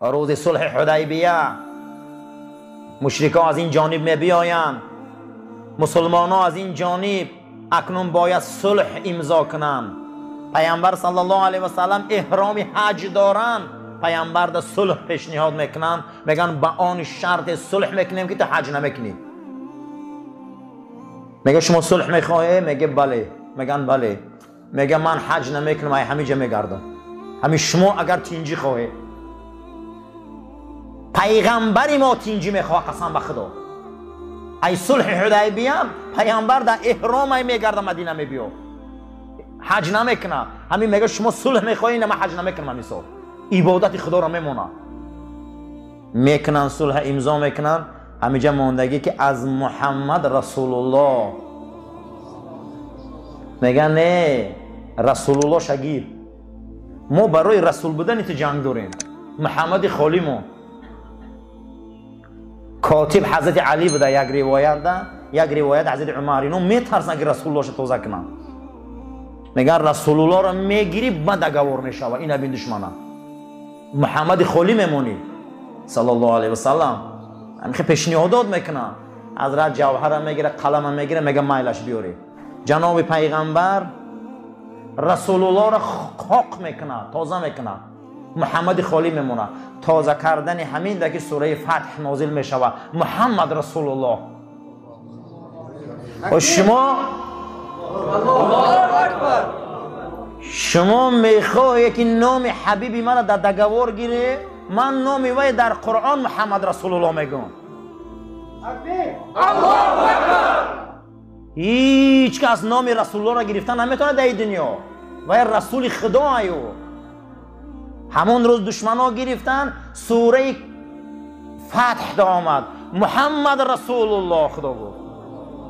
Рӯзи сулҳи Ҳудайбия мушрикон аз ин ҷониб мебиёянд, мусулмонон аз ин ҷониб акнун бояд сулҳ имзо кунанд. Пайғамбар саллаллоҳу алайҳи васаллам эҳроми ҳаҷ доранд, пайғамбар да сулҳ пешниҳод мекунанд, мегӯянд ба он шарт сулҳ мекунем ки ту ҳаҷ намекунӣ. Мега шумо сулҳ мехоҳед? Меге бале. Мегӯянд бале. Мега ман ҳаҷ намекунам, ай ҳамиҷа мегардам. Ҳамин шумо агар тинҷӣ хоҳед. Пайғамбари мо тинҷӣ мехоҳад, қасам ба Худо. Ай сулҳи Ҳудайбия пайғамбар дар эҳром ай мегарда Мадина мебиё, ҳаҷ намекунад. Ҳамин мега шумо сулҳ мехоҳед, на ман ҳаҷ намекунам. Ҳамин сол ибодати Худоро мемонад. Мекунанд сулҳ, имзо мекунанд. Ҳамиҷа мондагӣ ки аз Муҳаммад Расулуллоҳ. Меган не, Расулуллоҳ шагир. Мо барои расул будани ту ҷанг дорем. Муҳаммади холӣ мо. Котиб Ҳазрати Али буда як ривоят, як ривоят Ҳазрати Умар. Ино метарсанд ки Расулуллоҳро тоза кунанд. Меган Расулуллоҳро мегирӣ, ба договор мешава. Ина бин душмана. Муҳаммади холӣ мемонӣ саллаллоҳу алайҳи васаллам. Ҳамин хел пешниҳодот мекунанд. Ҳазрат ҷавҳара мегира, қалама мегира, мега майлаш биёрӣ. Ҷаноби пайғамбар Расулуллоҳро хоқ мекунад, тоза мекунад. Муҳаммади холӣ мемонад. Тоза кардани ҳамин даки сураи Фатҳ нозил мешавад. Муҳаммад Расулуллоҳ. Шумо мехоҳед ки номи ҳабиби маро дар договор гиред? Ман номи вай дар Қуръон Муҳаммад Расулуллоҳ мегӯям. Ҳеҷ кас номи Расулуллоҳро гирифта наметавонад дар ин дунё. Вай расули Худо аю. Ҳамон рӯз душмано гирифтанд, сураи Фатҳ омад. Муҳаммад Расулуллоҳ, Худо гуфт.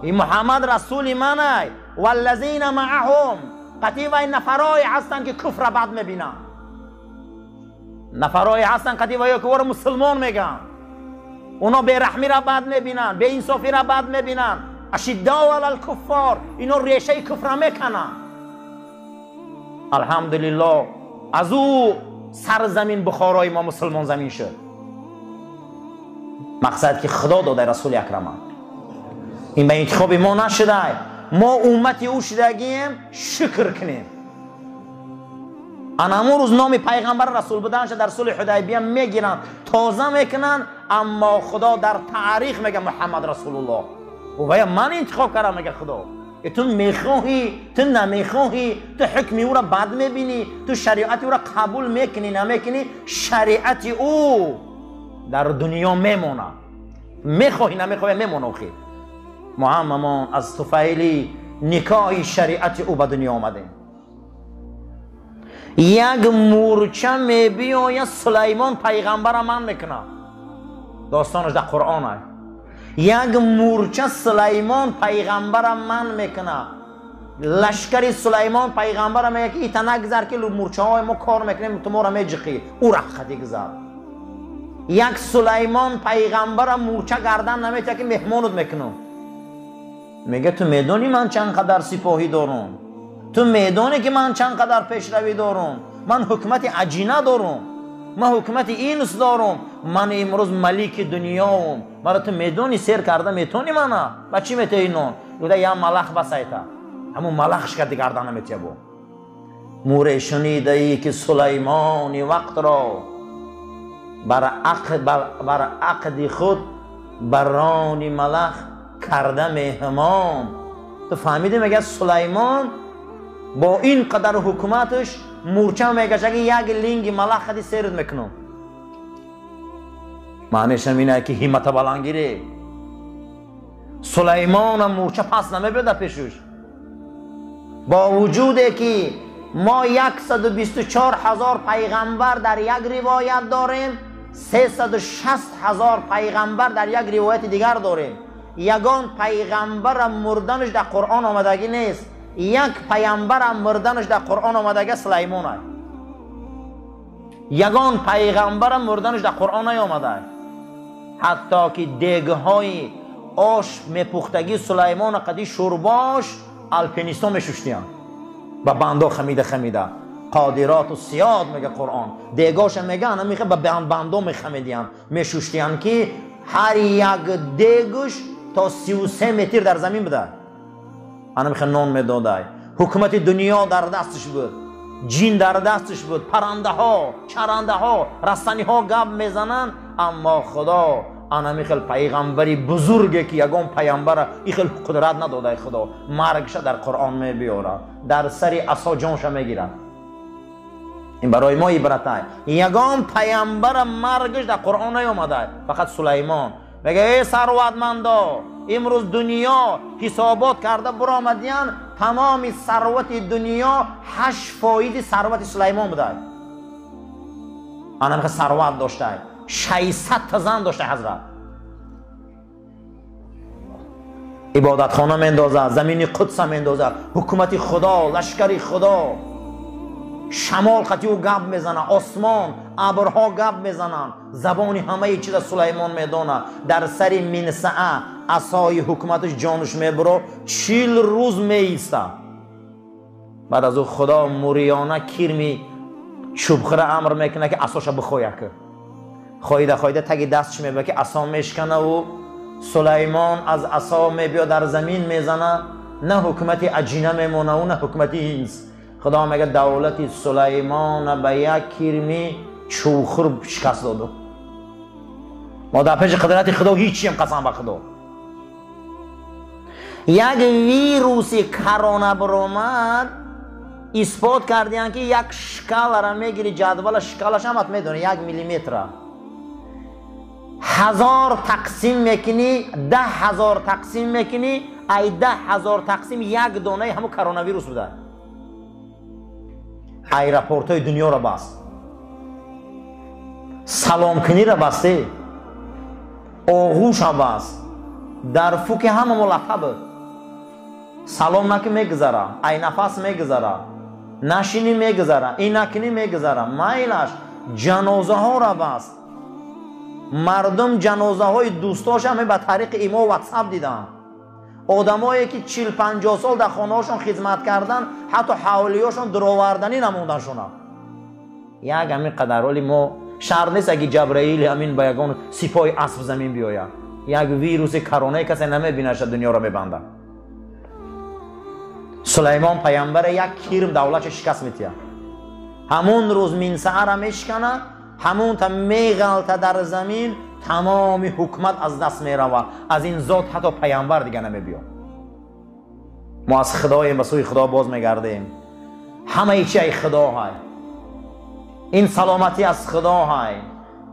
Ин Муҳаммад расули манай, валлазина маъаҳум. Қатъи вай нафарое ҳастанд ки куфра бад мебинанд. Нафарое ҳастанд қатъи вай ки ӯро мусулмон мегӯянд. Оно бераҳмиро бад мебинанд, беинсофиро бад мебинанд. Ашиддау алал куффор, ино решаи куфра мекананд. Алҳамдулиллоҳ, аз ӯ сарзамин Бухорои мо мусулмон замин шуд. Мақсад ки Худо дода Расули Акрама. Ин ба интихоби мо нашудай. Мо уммати ӯ шудагием, шукр кунем. Ана ҳамон рӯз номи пайғамбар расул буданша дар сулҳи Ҳудайбия мегиранд, тоза мекунанд, аммо Худо дар таърих мега Муҳаммад Расулуллоҳ. Вая ман интихоб кардам, мега Худо. Ту мехоҳӣ, ту намехоҳӣ, ту ҳукми ӯро бад мебинӣ, ту шариати ӯро қабул мекунӣ, намекунӣ, шариати ӯ дар дунё мемонад. Мехоҳӣ, намехоҳӣ, мемонад охир. Мо ҳамамон аз туфайли никоҳи шариати ӯ ба дунё омадем. Як мӯрча мебиёяд, Сулаймон пайғамбара ман мекунад. Достонаш дар Қуръон аст. Як мӯрча Сулаймон пайғамбара ман мекунад. Лашкари Сулаймон пайғамбара мегӯяд ки ита нагзар ки мӯрчаҳои мо кор мекунем, ту моро меҷиқӣ. Ӯ рахқати гузар. Як Сулаймон пайғамбара мӯрча гардан наметиҳад ки меҳмонут мекунам. Мегӯяд ту медонӣ ман чанд қадар сипоҳӣ дорам? Ту медонӣ ки ман чанд қадар пешравӣ дорам? Ман ҳукумати аҷина дорам, ман ҳукумати инс дорам, ман имрӯз малики дунёам. Мара ту медонӣ сер карда метонӣ мана? Ба чӣ метаҳӣ нон? Гуфта я малах басайта. Ҳамун малахш карди гардан наметиҳад бо. Мӯре шунидаӣ ки Сулаймони вақтро бар ақди худ барони малах карда меҳмон. Ту фаҳмидӣ? Мегӯяд Сулаймон бо ин қадар ҳукуматаш мӯрча мегаша ки як линги малах хади серд мекунам. Маънешам ин ки ҳиммата баланд гирӣ. Сулаймонам мӯрча пас намебиёд дар пешуш. Бо вуҷуде ки мо 124 ҳазор пайғамбар дар як ривоят дорем, 360 ҳазор пайғамбар дар як ривояти дигар дорем. Ягон пайғамбарам мурданаш дар Қуръон омадагӣ нест. Як пайғамбарам мурданаш дар Қуръон омадагӣ Сулаймон аст. Ягон пайғамбарам мурданаш дар Қуръон наёмада. Ҳатто ки дегҳои ош мепухтагӣ Сулаймон қади шӯрбош алпинистон мешуштиянд. Ба бандо хамида хамида. Қодироту сиёд мега Қуръон. Дегоша мега ана мехе ба бандо мехамедиян, мешуштиян ки ҳар як дегуш то 33 метр дар замин буда. Ана мехе нон медодай. Ҳукумати дунё дар дасташ буд, ҷин дар дасташ буд, паррандаҳо, чарандаҳо, растаниҳо гап мезананд, аммо Худо ана михел пайғамбари бузурге ки ягон пайғамбара ихел қудрат надодай Худо, маргша дар Қуръон мебиёрад, дар сари асо ҷонша мегирад. Ин барои мо ибратай. Ягон пайғамбара маргаш дар Қуръон наёмадай, фақат Сулаймон. Мега эй сарватмандо, имрӯз дунё ҳисобот карда буромадиян, тамоми сарвати дунё 8% сарвати Сулаймон будай. Ана михел сарват доштай. 600 та зан дошта ҳазрат. Ибодатхона мендозад, замини Қудса мендозад, ҳукумати Худо, лашкари Худо. Шамол қати ӯ гап мезанад, осмон, абрҳо гап мезананд, забони ҳамаи чиза Сулаймон медонад. Дар сари минсаа асои ҳукуматаш ҷонаш мебуро, 40 рӯз меистад. Баъд аз ӯ Худо муриёна кирми чӯбхӯра амр мекунад ки асоша бихояк. Хоида хоида таги дастш мебура ки асо мешканаву Сулаймон аз асо мебиё дар замин мезана, на ҳукумати аҷина мемонаву на ҳукумати инс. Худо мега давлати Сулаймона ба як кирми чӯбхӯр шикаст доду. Мо дар пеши қудрати Худо ҳичием, қасам ба Худо. Як вируси корона биромад, исбот кардиян ки як шкалара мегири, ҷадвала шкалаш ҳамат медони, 1 миллиметра. 1000 тақсим мекунӣ, 10,000 тақсим мекунӣ, ай 10,000 тақсим як донаи ҳамун коронавирус буда. Аэропортҳои дунёро баст, саломкуниро басте, оғӯша баст, дар фуки ҳама мо лафа буд. Салом наки мегузара, ай нафас мегузара, нашинӣ мегузара, ин накунӣ мегузара, майлаш ҷанозаҳоро баст. Мардум ҷанозаҳои дӯстошам ба тариқи имо ватсап диданд. Одамое ки 40-50 сол дар хонаҳошон хизмат кардан, ҳатто ҳавлиёшон дуроварданӣ намонданшона. Як ҳамин қадар ҳоли мо шарт нест аги Ҷабраили ҳамин ба ягон сипоҳи асп замин биёяд. Як вируси коронае касе намебинаша дунёро мебандад. Сулаймон пайғамбара як кирм давлатша шикаст метиҳад. Ҳамун рӯз минсаара мешиканад, ҳамун та меғалта дар замин, тамоми ҳукумат аз даст меравад. Аз ин зот ҳатто пайғамбар дига намебиёд. Мо аз Худоем, ба сӯи Худо боз мегардем. Ҳамаи чи ай Худо ҳай. Ин саломатӣ аз Худо ҳай,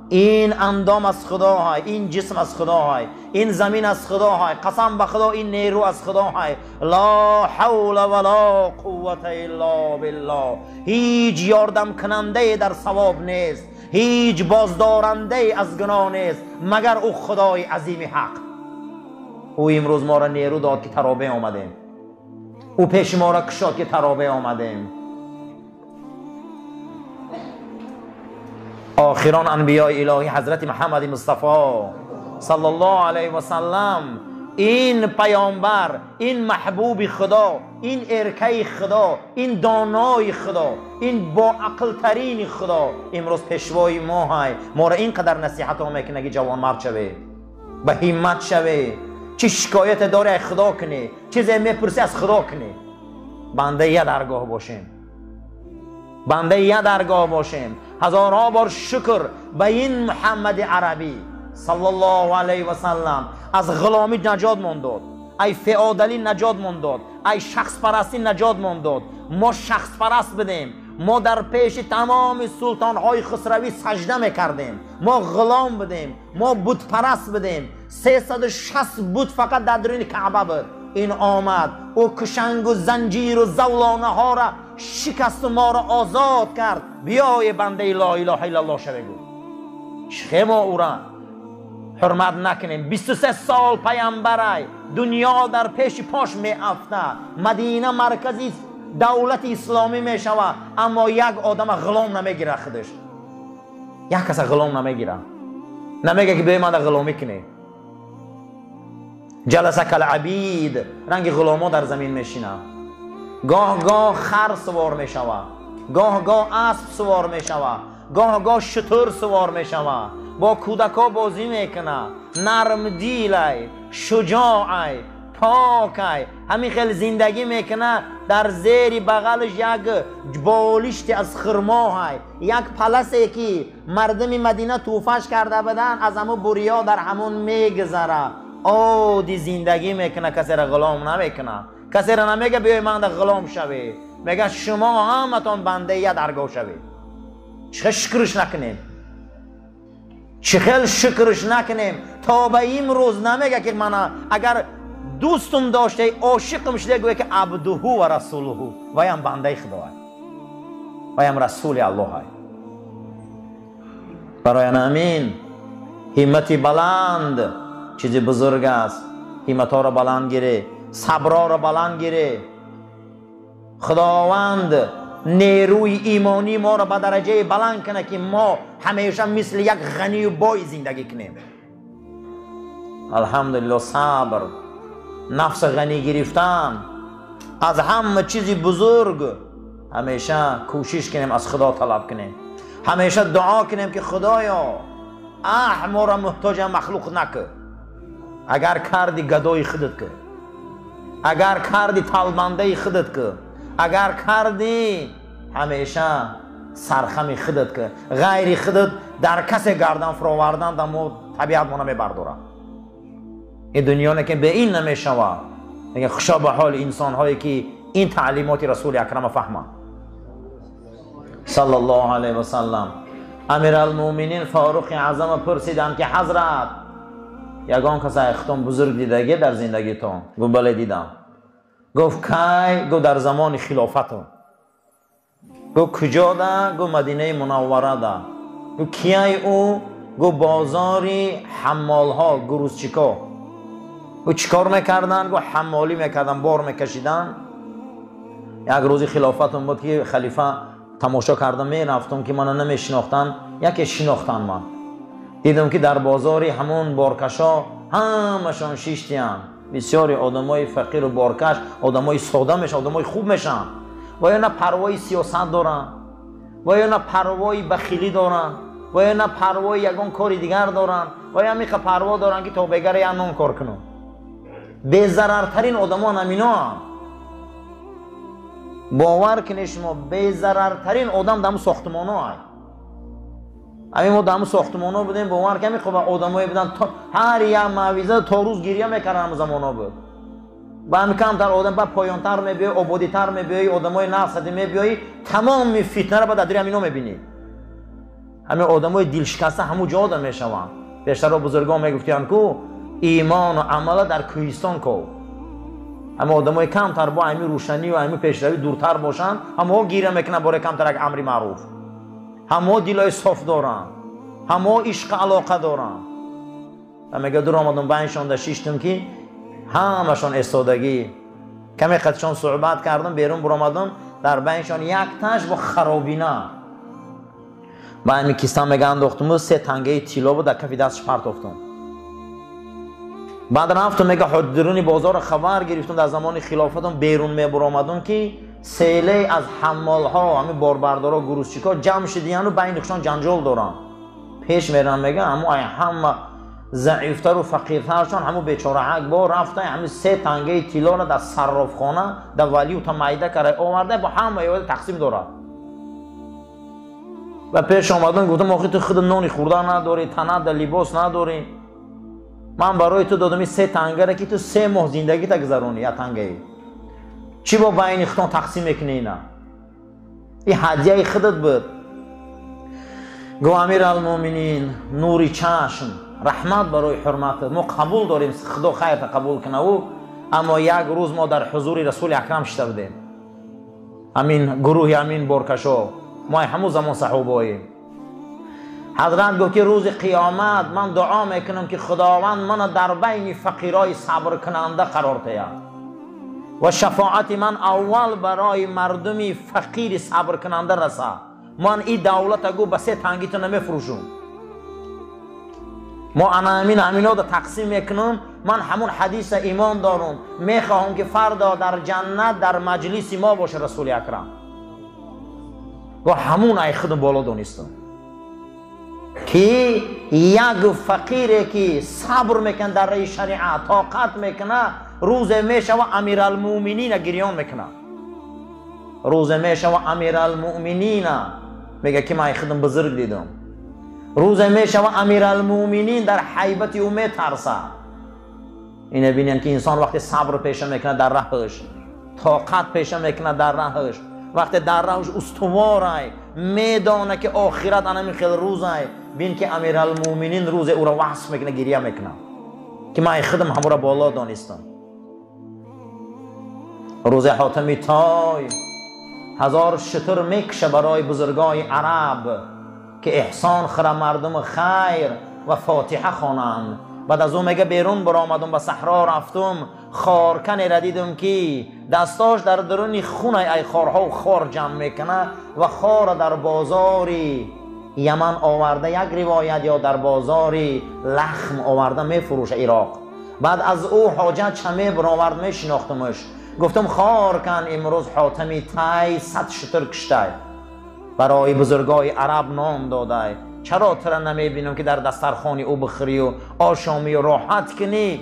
ин андом аз Худо ҳай, ин ҷисм аз Худо ҳай, ин замин аз Худо ҳай, қасам ба Худо ин нерӯ аз Худо ҳай. Ла ҳавла ва ла қуввата илла биллоҳ. Ҳеҷ ёрдамкунандае дар савоб нест, ҳеҷ боздорандае аз гуноҳ нест, магар ӯ Худои азими ҳақ. Ӯ имрӯз моро нерӯ дод ки таробе омадем, ӯ пеши моро кушод ки таробе омадем. Охирон анбиёи илоҳӣ ҳазрати Муҳаммади Мустафо саллаллоҳу алайҳи васаллам, ин паёмбар, ин маҳбуби Худо, ин эркаи Худо, ин донои Худо, ин боақлтарини Худо имрӯз пешвои мо ҳай. Моро ин қадар насиҳатҳо мекунад ки ҷавонмард шаве, ба ҳиммат шаве, чӣ шикояте дорӣ аз Худо кунӣ, чизе мепурсӣ аз Худо кунӣ. Бандаи я даргоҳ бошем, бандаи я даргоҳ бошем. Ҳазорҳо бор шукр ба ин Муҳаммади арабӣ саллаллоҳу алайҳи васаллам аз ғуломӣ наҷот мон дод, ай феодалӣ наҷот мон дод, ай шахспарастӣ наҷот мон дод. Мо шахспараст будем, мо дар пеши тамоми султонҳои хусравӣ сажда мекардем, мо ғулом будем, мо бутпараст будем. 360 бут фақат дар даруни Каъба буд. Ин омад, ӯ кушангу занҷиру завлонаҳоро шикасту моро озод кард. Биёе бандаи ло илоҳа иллаллоҳ шаве гуфт. Чӣ мо ӯра ҳурмат накунем? 23 сол паямбарай, дунё дар пеши пош меафта, Мадина маркази давлати исломӣ мешавад, аммо як одама ғулом намегирад худаш, як каса ғулом намегирад, намега ки биёй мана ғуломӣ кунӣ. Ҷаласа калабид, ранги ғуломо дар замин мешинад, гоҳ гоҳ хар сувор мешавад, Гоҳ гоҳ асп сувор мешава, гоҳ гоҳ шутур сувор мешава, бо кӯдакҳо бозӣ мекуна, нармдилай, шуҷоай, покай, ҳамин хел зиндагӣ мекуна. Дар зери бағалаш як болишти аз хурмоҳай, як паласе ки мардуми Мадина тӯҳфаш карда буданд, аз ҳамун буриё дар ҳамун мегузара. Оди зиндагӣ мекуна, касеро ғулом намекуна, касеро намега биёй манда ғулом шавӣ, мега шумо ҳаматон бандаи я даргоҳ шавед. Чӣ хел шукрш накунем, чӣ хел шукрш накунем. То ба имрӯз намега ки мана агар дӯстум доштаи, ошиқум шуда, гӯя ки абдуҳу ва расулуҳу, ваям бандаи худоай, ваям расули аллоҳай. Барои ҳамин ҳиммати баланд чизи бузург аст. Ҳимматҳоро баланд гире, сабрҳоро баланд гире. Худованд нерӯи имонии моро ба дараҷаи баланд кунад, ки мо ҳамеша мисли як ғанию бой зиндагӣ кунем. Алҳамдулилло, сабр, нафс ғанӣ гирифтан аз ҳама чизи бузург. Ҳамеша кӯшиш кунем, аз Худо талаб кунем, ҳамеша дуо кунем ки Худоё, аҳ, моро муҳтоҷа махлуқ накун. Агар карди, гадои худат кун, агар карди, талбандаи худат кун, агар карди, ҳамеша сархами худат кун. Ғайри худат дар касе гардан фуровардан да мо табиат мо намебардорад. Ин дунё не ки бе ин намешавад. Хушо ба ҳоли инсонҳое ки ин таълимоти Расули Акрама фаҳманд саллаллоҳу алайҳи васаллам. Амиралмӯминин Форуқи Аъзама пурсиданд ки ҳазрат, ягон кас айхтон бузург дидагӣ дар зиндагитон? Гуфт бале, дидам. Гуфт кай? Гуфт дар замони хилофатон. Гуфт куҷода? Гуфт Мадинаи Мунавварада. Гуфт кияй ӯ? Гуфт бозори ҳаммолҳо, грузчико. Гуфт чӣ кор мекарданд? Гуфт ҳаммолӣ мекарданд, бор мекашиданд. Як рӯзи хилофатон буд ки халифа тамошо карда мерафтам, ки мана намешинохтанд, яке шинохтанд ман. Дидам ки дар бозори ҳамон боркашо ҳамашон шиштиянд. Бисёри одамои фақиру боркаш одамои сода мешаванд, одамои хуб мешаванд. Ва ё на парвои сиёсат доранд, ва ё на парвои бахилӣ доранд, ва ё на парвои ягон кори дигар доранд, ва ё ҳамиқа парво доранд ки то бегаре як нон кор кунанд. Безарартарин одамон ҳаминоанд. Бовар кунед шумо, безарартарин одам дар ҳамун сохтмоно ай. Ҳамин мо дар ҳамун сохтмоно будем, бовар кунед, ҳамин хуб одамое буданд, ҳар як мавиза то рӯз гирья мекарданд, ҳамун замоно буд. Ба ҳамин камтар одам ба поёнтар мебиёӣ, ободитар мебиёӣ, одамои нафсати мебиёӣ, тамоми фитнаро ба дар дури ҳамино мебинӣ. Ҳамин одамои дилшикаста ҳамун ҷода мешаванд. Бештарро бузургон мегуфтиянд ку имону амала дар кӯҳистон ков. Ҳама одамои камтар бо ҳамин рӯшанию ҳамин пешравӣ дуртар бошанд, ҳамаҳо гиря мекунанд бораи камтар як амри маъруф. Ҳамаҳо дилои соф доранд, ҳамаҳо ишқу алоқа доранд. Ва мега дур омадам байншонда шиштам ки ҳамашон истодагӣ. Каме қадшон суҳбат кардам, берун буромадам, дар байншон якташ бо харобина. Ба ҳамин кистан мега андохтуму се тангаи тилло буд, дар кафи дасташ партофтум. Баъд рафтум, мега ҳодируни бозорро хабар гирифтум, дар замони хилофатам берун мебуромадум ки селе аз ҳаммолҳо, ҳамин борбардорҳо, грузчикҳо ҷамъ шудияну байни худшон ҷанҷол доранд. Пеш мерам, мега ҳамун ай ҳама заифтару фақиртаршон ҳамун бечораҳак бо рафта ҳамин се тангаи тиллоро дар саррофхона дар валюта майда карда оварда, бо ҳама ёда тақсим дорад. Ва пеш омадам, гуфтам охи ту худ нони хӯрда надорӣ, танада либос надорӣ, ман барои ту додам ин се тангара ки ту 3 моҳ зиндагита гузаронӣ, як тангаи. Чӣ бо байни худтон тақсим мекунӣ ина? Ин ҳадияи худат буд. Гуфт Амиралмӯминин, нури чашм, раҳмат барои ҳурматат, мо қабул дорем, Худо хайрта қабул кунаву, аммо як рӯз мо дар ҳузури Расули Акрам шита будем. Ҳамин гурӯҳи ҳамин боркашо, мо ҳамун замон саҳобаем. Ҳазрат гуфт ки рӯзи қиёмат ман дуо мекунам ки Худованд мана дар байни фақирои сабркунанда қарор диҳад ва шафоати ман аввал барои мардуми фақири сабркунанда расад. Ман ин давлата гу ба се танги ту намефурӯшум. Мо ана ҳамин ҳаминода тақсим мекунам. Ман ҳамун ҳадиса имон дорум, мехоҳам ки фардо дар ҷаннат дар маҷлиси мо боша Расули Акрам. Гуфт ҳамун ай худам боло донистам ки як фақире ки сабр мекунад дар раи шариат, тоқат мекунад, рӯзе мешава амиралмӯъминина гирён мекунад. Рӯзе мешава амиралмӯъминина мега ки ман худам бузург дидам. Рӯзе мешава амиралмӯъминин дар ҳайбати ӯ метарсад. Ине бинем ки инсон вақте сабр пеша мекунад дар раҳаш, тоқат пеша мекунад дар раҳаш, вақте дар раҳаш устуворай, медона ки охират анамин хел рӯзай, бин ки амиралмӯъминин рӯзе ӯро васф мекунад, гиря мекунад ки ман худам ҳамуро боло донистам. Рӯзе Ҳотами Той 1000 шутур мекша барои бузургои араб ки эҳсон хӯра мардуми хайр ва фотиҳа хонанд. Баъд аз ӯ мега берун баромадум, ба саҳро рафтум, хорканеро дидум ки дастош дар даруни хунай ай хорҳо хор ҷамъ мекунад ва хорро дар бозори Яман оварда, як ривоят ё дар бозори Лахм оварда мефурӯша Ироқ. Баъд аз ӯ ҳоҷат чаме баровард, мешинохтумаш. Гуфтум хоркан, имрӯз Ҳотами Тай 100 шутур киштай, барои бузургои араб ном додай, чаро тура намебинам ки дар дастархони ӯ бихӯрию ошомию роҳат кунӣ?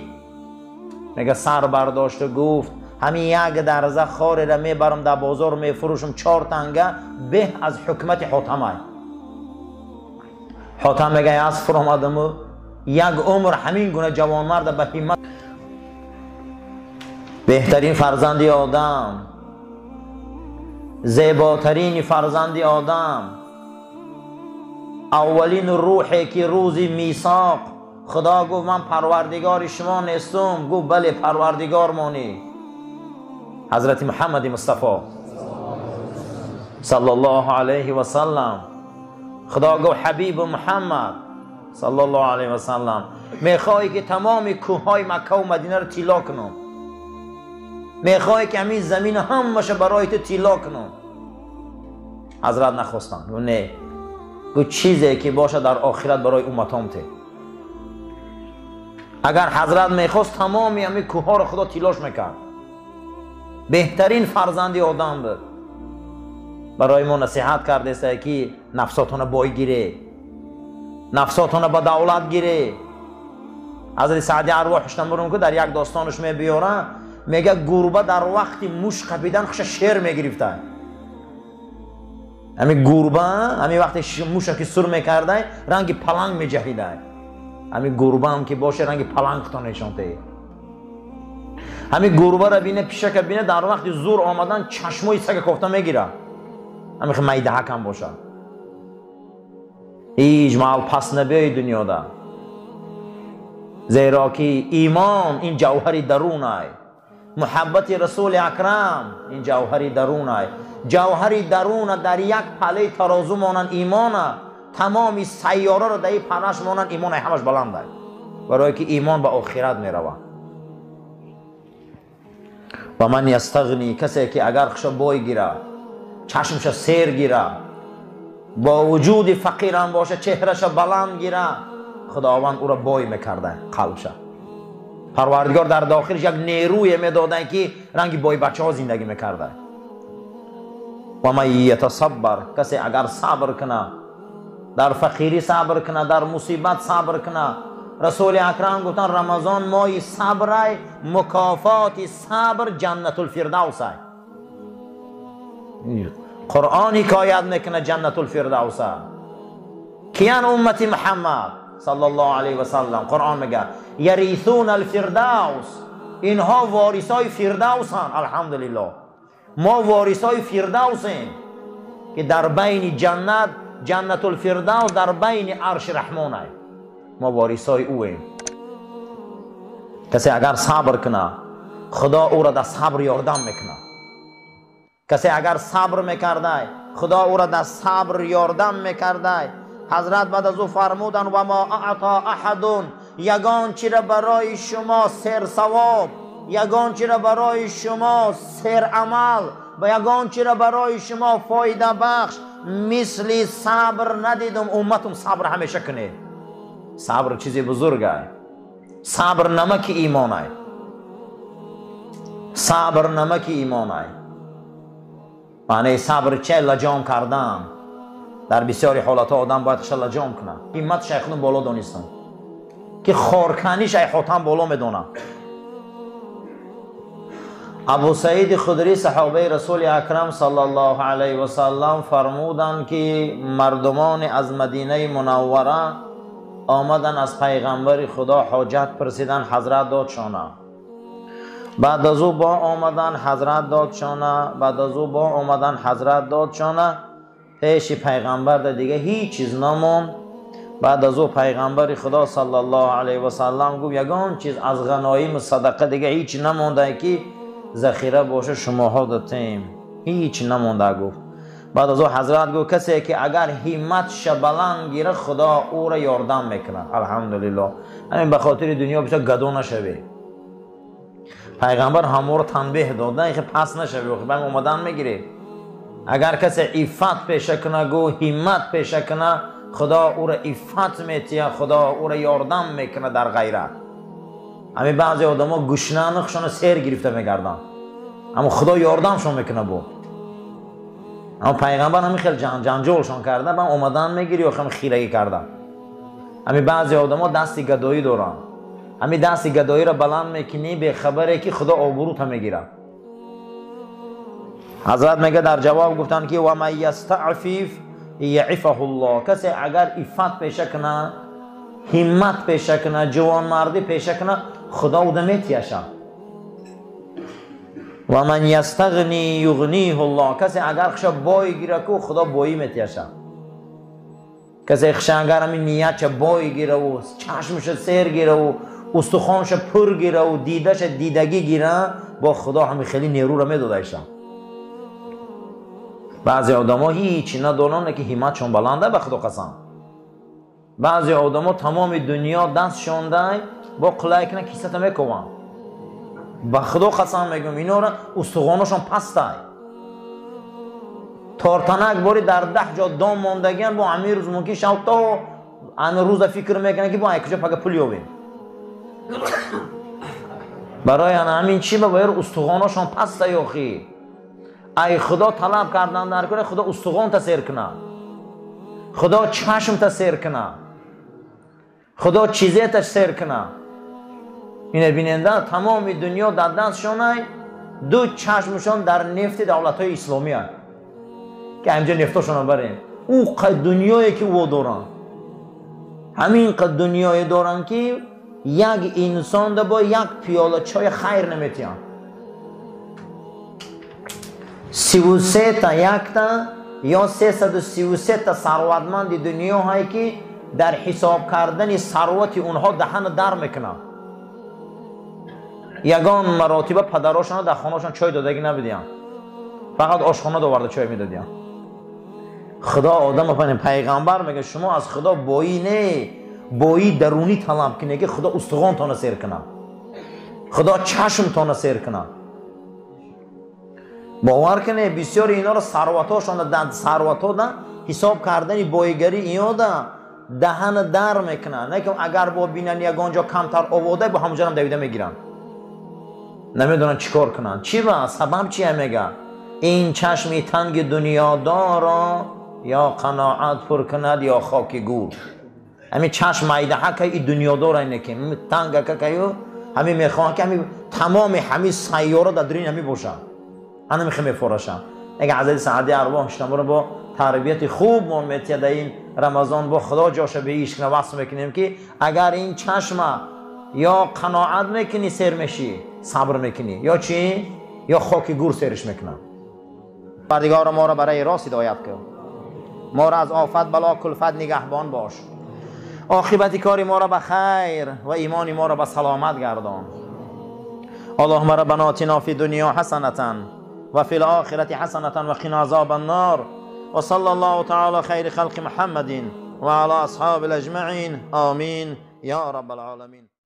Мега сар бардошту гуфт ҳамин як дарза хореро мебарам дар бозор мефурӯшам 4 танга, беҳ аз ҳукмати Ҳотамай. Ҳотам мега аз фуромадаму як умр ҳамин гуна ҷавонмарда ба ҳиммат, беҳтарин фарзанди одам, зеботарин фарзанди одам, аввалин рӯҳе ки рӯзи мисоқ Худо гуфт ман парвардигори шумо нестум, гуфт бале парвардигор монӣ. Ҳазрати Муҳаммади Мустафо саллаллоҳу алайҳи васаллам. Худо гуфт ҳабибу Муҳаммад саллаллоҳу алайҳи васаллам, мехоҳӣ ки тамоми кӯҳҳои Маккаву Мадинаро тилло кунам, мехоҳӣ ки ҳамин замин ҳамаша барои ту тилло кунам? Ҳазрат нахостанд. Гуфт не, гуфт чизе ки бошад дар охират барои умматом те. Агар ҳазрат мехост тамоми ҳамин кӯҳҳоро Худо тиллош мекард. Беҳтарин фарзанди одам буд. Барои мо насиҳат кардеста ки нафсотона бой гире, нафсотона ба давлат гире. Ҳазрати Саъди арвоҳаш намурум ки дар як достонаш мебиёра, мега гурба дар вақти муш қапидан хуша шер мегирифта. Ҳамин гурба ҳамин вақте муша ки сур мекардай, ранги паланг меҷаҳидай. Ҳамин гурбаам ки боше ранги паланг худо нишон теҳед. Ҳамин гурбаро бине, пишака бине, дар вақти зур омадан чашмои сага кофта мегирад. Ҳамин хел майдаҳакам бошад. Ҳеҷ маҳал пас набиёи дунёда, зеро ки имон ин ҷавҳари дарунай, муҳаббати Расули Акрам ин ҷавҳари дарунай. Ҷавҳари даруна дар як палаи тарозу монанд имона, тамоми сайёраро дар ин панаш монанд имонай ҳамаш баландай, барое ки имон ба охират меравад. Ва ман ястағни, касе ки агар хуша бой гира, чашмша сер гира, бо вуҷуди фақирам боша чеҳраша баланд гира, Худованд ӯро бой мекарда қалбша. Парвардигор дар дохилш як нерӯе медода ки ранги бойбачаҳо зиндагӣ мекарда. Ва ман ятасаббар, касе агар сабр куна, дар фақирӣ сабр куна, дар мусибат сабр куна. Расули Акрам гуфтанд Рамазон моҳи сабрай, мукофоти сабр ҷаннатулфирдавсай. Қуръон ҳикоят мекунад ҷаннатулфирдавса. Киян уммати Муҳаммад саллаллоҳу алайҳи васаллам? Қуръон мегӯяд ярисуна алфирдавс, инҳо ворисои фирдавсанд. Алҳамдулиллоҳ, мо ворисои фирдавсем ки дар байни ҷаннат, ҷаннатулфирдавс дар байни арши раҳмонай. Мо ворисои ӯем. Касе агар сабр кунад, Худо ӯро дар сабр ёрдам мекунад. Касе агар сабр мекардай, Худо ӯро дар сабр ёрдам мекардай. Ҳазрат баъд аз ӯ фармуданд ва мо аъто аҳадун, ягон чиро барои шумо серсавоб, ягон чиро барои шумо серамал ва ягон чиро барои шумо фоидабахш мисли сабр надидум. Умматум сабр ҳамеша кунед. Сабр чизи бузургай. Сабр намаки имонай. Сабр намаки имонай. Маънаи сабр че? Лаҷом кардан. Дар бисёри ҳолатҳо одам бояд хеша лаҷом кунад. Ҳиммат шайхунум боло донистам, ки хорканӣ шайхотам боло медонам. Абу Саид Худри саҳобаи Расули Акрам саллаллоҳу алайҳи васаллам фармуданд, ки мардумони аз Мадинаи Мунаввара омаданд, аз пайғамбари Худо ҳоҷат пурсиданд, ҳазрат додшона. Баъд аз ӯ бо омаданд, ҳазрат додшона. Баъд аз ӯ бо омаданд, ҳазрат додшона. Пеши пайғамбар да дига ҳеҷ чиз намонд. Баъд аз ӯ пайғамбари Худо саллаллоҳу алайҳи васаллам гуфт: ягон чиз аз ғаноим садақа дига ҳеҷ намонда, ки захира боша шумоҳо датем. Ҳеҷ намонда, гуфт. Баъд аз ӯ ҳазрат гуфт: касе ки агар ҳимматша баланд гира, Худо ӯро ёрдам мекунад. Алҳамдулиллоҳ. Ҳамин ба хотири дунё бисёр гадо нашавӣ. Пайғамбар ҳаморо танбеҳ дода, ки пас нашавӣ, баъд омадан мегирӣ. Агар касе иффат пеша куна, гу ҳиммат пеша куна, Худо ӯро иффат метия, Худо ӯро ёрдам мекунад дар ғайрат. Ҳамин баъзе одамо гушнану хушона сер гирифта мегарданд, аммо Худо ёрдамшон мекунад бо. Аммо пайғамбар ҳамин хел ҷанҷолшон карда, ба омадан мегири ё ҳам хирагӣ карда. Ҳамин баъзе одамо дасти гадоӣ доранд. Ҳамин дасти гадоиро баланд мекунӣ, бехабаре ки Худо обрӯта мегирад. Ҳазрат мега дар ҷавоб гуфтанд, ки ва ман ястаъфиф яъифаҳу ллоҳ. Касе агар иффат пеша кунад, ҳиммат пеша кунад, ҷавонмардӣ пеша кунад, Худо ӯда метияшад. Ва ман ястағни юғниҳу ллоҳ. Касе агар хуша бой гира ку, Худо боӣ метияшад. Касе хуша агар ҳамин ниятша бой гираву, чашмша сер гираву, устухонша пур гираву, дидаша дидагӣ гира, бо Худо ҳамин хеле нерӯро медодаиша. Баъзе одамо ҳеҷ надонанд, ки ҳимматшон баланда, ба Худо қасам. Баъзе одамо тамоми дунё дастшондай, бо қулай кина кисата мекованд. Ба Худо қасам мегӯям, инора устухонашон пастай. Тортанак бори дар 10 ҷо дом мондагиан, бо ҳамин рӯз мумкин шав то ҳамин рӯза фикр мекунанд, ки бо ай куҷо пага пул ёбем. Барои ана ҳамин чӣ ба бояд устухонашон пастай охи. Ай Худо талаб кардан дар куна, Худо устухонта сер кунад, Худо чашмта сер кунад, Худо чизета сер кунад. Ина биненда тамоми дунё дар дастшонай, ду чашмшон дар нефти давлатҳои исломия, ки ҳамҷо нефтошонро барем. Ӯ қад дунёе ки ӯ доранд, ҳамин қад дунёе доранд, ки як инсонда бо як пиёла чой хайр наметиҳанд. 33 якта ё 333 сарватманди дунёҳое ки дар ҳисоб кардани сарвати онҳо даҳана дар мекунанд. Ягон маротиба падарошонро дар хонаашон чой додагӣ набудиянд, фақат ошхона доварда чой медодиянд. Худо одам пайғамбар мегӯяд: шумо аз Худо боӣ не, боӣ дарунӣ талаб кунед, ки Худо устухонтонро сер кунад, Худо чашмтонро сер кунад. Бовар кунед, бисёри инҳоро сарватҳошонро сарватҳо да ҳисоб кардани боигарӣ иёда даҳана дар мекунанд. Не ки агар бо бинанд ягон ҷо камтар овода, бо ҳамонҷоам давида мегиранд. Намедонанд чӣ кор кунанд. Чӣ ба сабаб чия мега? Ин чашми танги дунёдорро ё қаноат пур кунад, ё хоки гур. Ҳамин чашм майдаҳака и дунёдора ине ки тангакакаю ҳамин мехоҳанд, ки ҳамин тамоми ҳамин сайёра дар дурини ҳамин бошад. Ана мехоҳ мефорашам. Агар ҳазрати Саъди арвоҳ шуморо бо тарбияти хуб мон метия дар ин Рамазон, бо Худо ҷоша ба ишқ васф мекунем, ки агар ин чашма ё қаноат мекунӣ сер мешӣ, сабр мекунӣ, ё чӣ? Ё хоки гур сериш мекунам. Парвардигоро, моро барои рост ҳидоят кун, моро аз офат, бало, кулфат нигаҳбон бош, оқибати кори моро ба хайр ва имони моро ба саломат гардон. Аллоҳумма раббана атина фи дунё ҳасанатан ва фил охирати ҳасанатан ва қина азобан нор. Ва саллаллоҳу таъала хайри халқи Муҳаммадин ва ала асҳобил аҷмаин. Амин я раббал оламин.